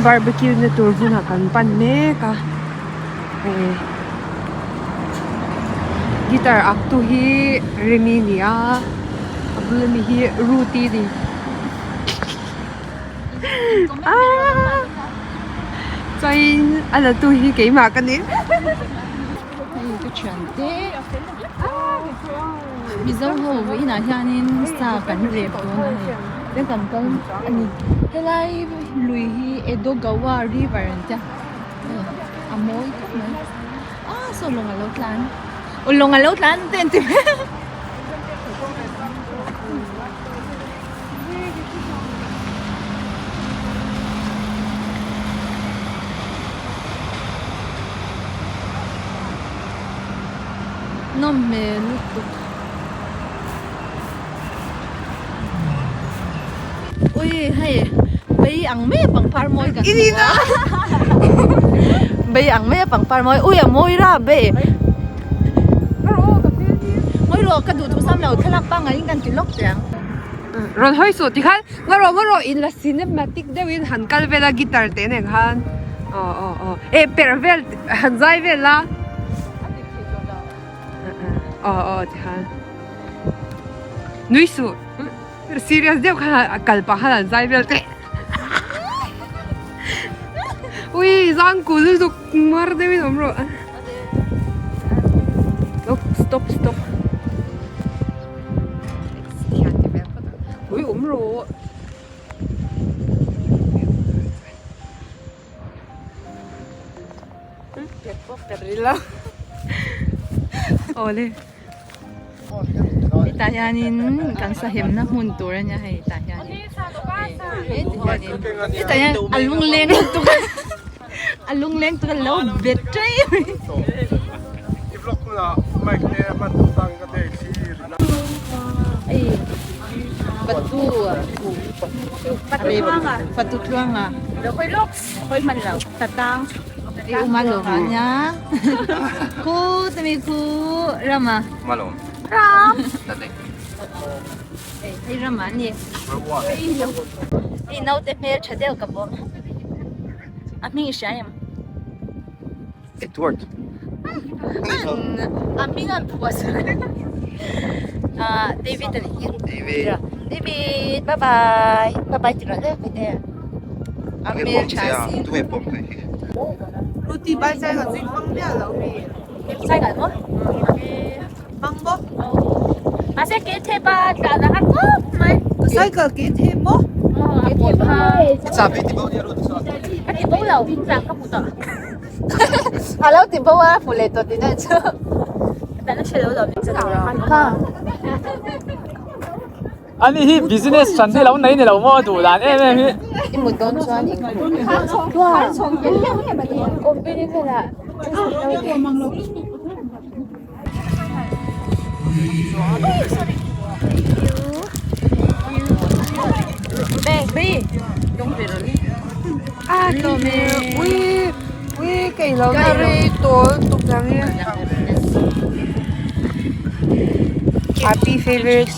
barbecue na tur hmunah kan pan mek a hei guitar ak tu hi Remi a ni a a bul ami hi Ruth-i a ni aaa chuanin a la tu hi keimah ka ni. Hei ka thiante Mizo ho vawiinah hianin sa kan rep dawn a hei tin kan kal a ni helai lui hi Edogawa river an tia a mawi khawp mai a saw lawng alo tlan aw lawng alo tlan te an ti mai Nawm hmel lutuk. Ui hei bei ang mai a pangpar mawi kan hmu a bei ang mai a pangpar mawi ui a mawi ra bei mawi rawh ka duh thusam lo thlalak pangngai in kan ti lawk teh ang. Rawn hawi suh tikhan ngarawh ngarawh in la cinematic deuhin han kal vel a guitar te nen khan aw aw aw eh perh vel han zai vel la aw aw tikhan nui suh serious deuh khan a kal pah khan han zai vel teh ui zangkul lutuk mar deuhin awm rawh stop stop. Ui awm rawh. Awle. Hetah hianin kan sahemna hmun tur a nia hei hetah hianin hetah hianin hetah hian a lungleng lutuk a a lungleng tuk a lo bet ṭai mai. Fatu Fatu tluanga Tatang i uma lo ha nia Khu tami khu Rama Ram Hei Rama a ni Hei naute hmel tha deuh ka bawm A hming i hria em? Edward. A hming an phuah sak. Ah David a nih hi. David. David bye bye. Bye bye ti rawh le Vite. A hmel tha si. Tu nge pawm thei hi? Ruti bai chai ka zui hmang miah lo mi. Chai ngai maw? Hmang bawk. Mahse ke the pa tla na har khawp mai. Cycle ke the maw? Ke the pa. I chabi ti bo nia Ruti chuan. Ka ti bo lo, tlang ka hmu tawh. A lo ti bo a hmu leh tawh tihna chu. Ani hi business hran hi lo nei ni lo maw a duh dan em em hi. I mut dawn chuan in Ui ui kei lo na rei tawl tuk ang hi Happy favorite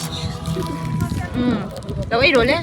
Lo ei rawh le.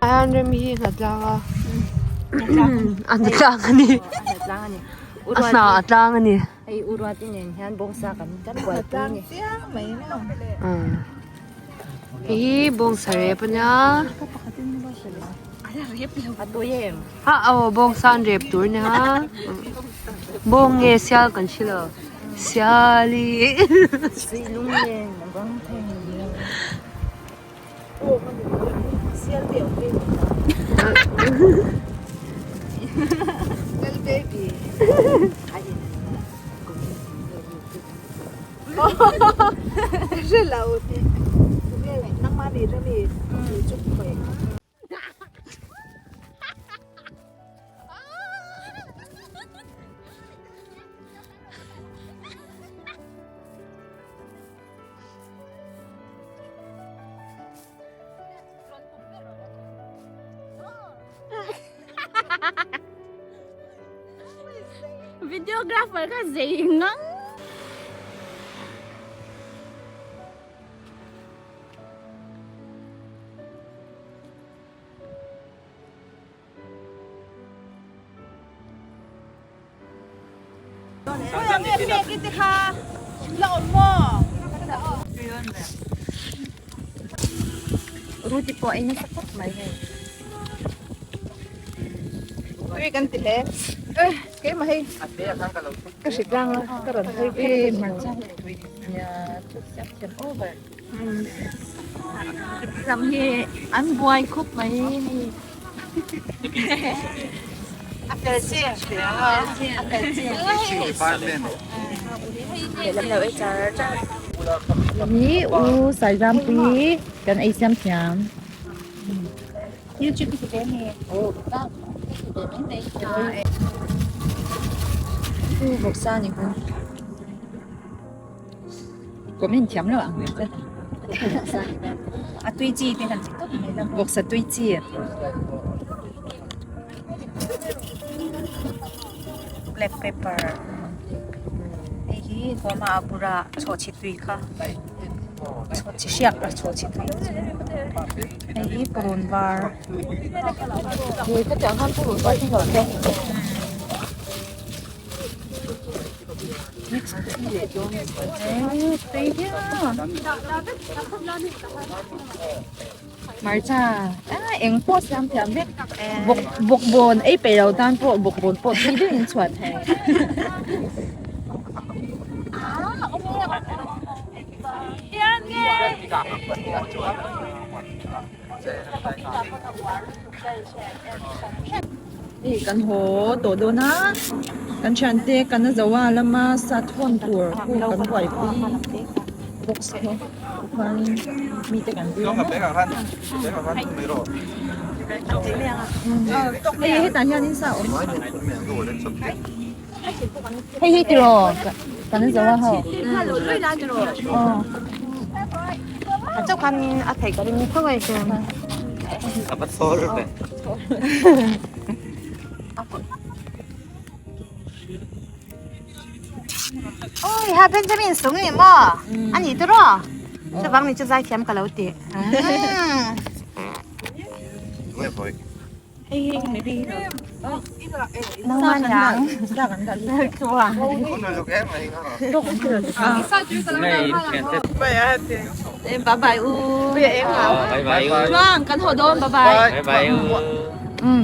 An rem hi hnatlang a a hnatlang a ni a hna a tlang a ni. Hei u Ruati nen hian bawngsa kan kan buaipui a ni. Hei hi bawngsa rep a nia. A tawi em? A aw bawngsa an rep tur a nia. Bawng nge sial kan hre lo. Siali. Suihlung nen a bang thei ni lo. Videographer kha zei ngang. Ruti pawh ei nasa khawp mai hei. Tui kan ti hle. Keimah hei ka hri tlang a ka rawn hawi phei hmarcha Lam hi an buai khawp mai hei. A fel chi a fel chi. Hi u Saizampuii kan ei siam thiam. YouTube ti ve mi. U vawksa ni hun. Comment thiam lo ang che. A tui chi te han ti tawp mai la. Vawksa tui chi. Black pepper. Hei hi huama a bura chhawhchhi tui kha. Chhawhchhi hriak a chhawhchhi tui. Hei hi purun var. Hei khatiang khan purun var hi hlawh te. Hmarcha ah eng pawh siam thiam vek bawk bawkbawn ei peih lo tan pawh bawkbawn pawh tui deuhin an chhuah thei. Hei kan haw tawh dawn a kan thiante kan a zo a lama sa thawn tur khu kan buaipui box te chuanin mite kan zir a hei hetah hianin sa a awm hei hi tiraw kan a zo a ho aw. Oi ha Benjamin sung ni maw ani tiraw chuvang ni chu zaithiam ka lo ti. Bye bye u. Bye bye u. Chuan kan haw dawn bye bye. Bye bye u.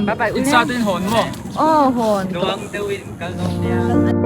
Bye bye u. In sa ten hawn maw? Aw hawn. Nuang deuhin kal dawn nia.